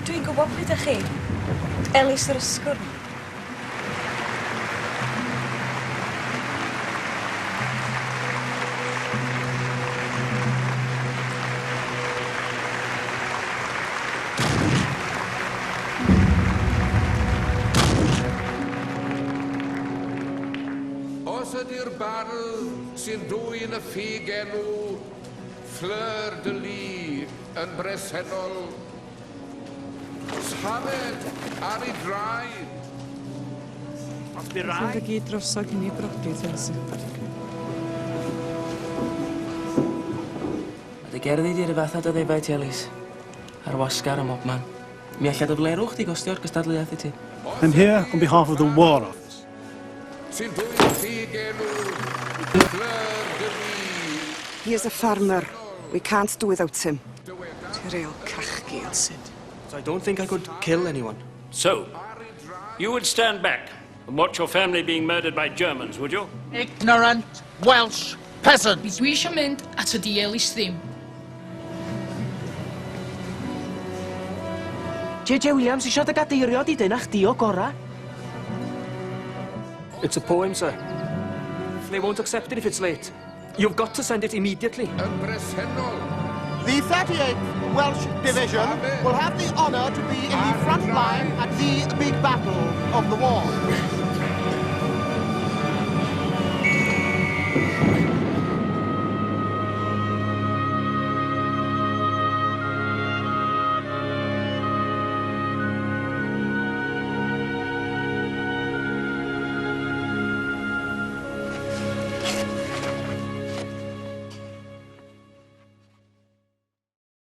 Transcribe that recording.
Dwi'n gwybod pwy ydych chi. Elis yr Ysgwrn. Os ydy'r bardd sy'n dwyn y ffug enw Fleur de Lis yn bresennol, safed ar ei draed. Os bu rai... Ti'n gyd drosodd cyn i brodi ti, Elsi. Mae dy gerddi di 'r un fath â dy ddefaid ti, Elis. Ar wasgar ym mhobman. Mi alla dy flerwch di gostio'r gystadleuaeth i ti. I'm here on behalf of the War Office. Sy'n dwyn ffug enw Fleur de Lis. He is a farmer. We can't do without him. Ti'n real cachgi, Elsid. So I don't think I could kill anyone. So, you would stand back and watch your family being murdered by Germans, would you? Ignorant Welsh peasants! Mi dwi eisiau mynd a tydi Elis ddim. J.J. Williams isio dy gadeirio di dyna chdi o gora. It's a poem, sir. They won't accept it if it's late. You've got to send it immediately. Yn bresennol. The 38th Welsh Division will have the honour to be in the front line at the big battle of the war.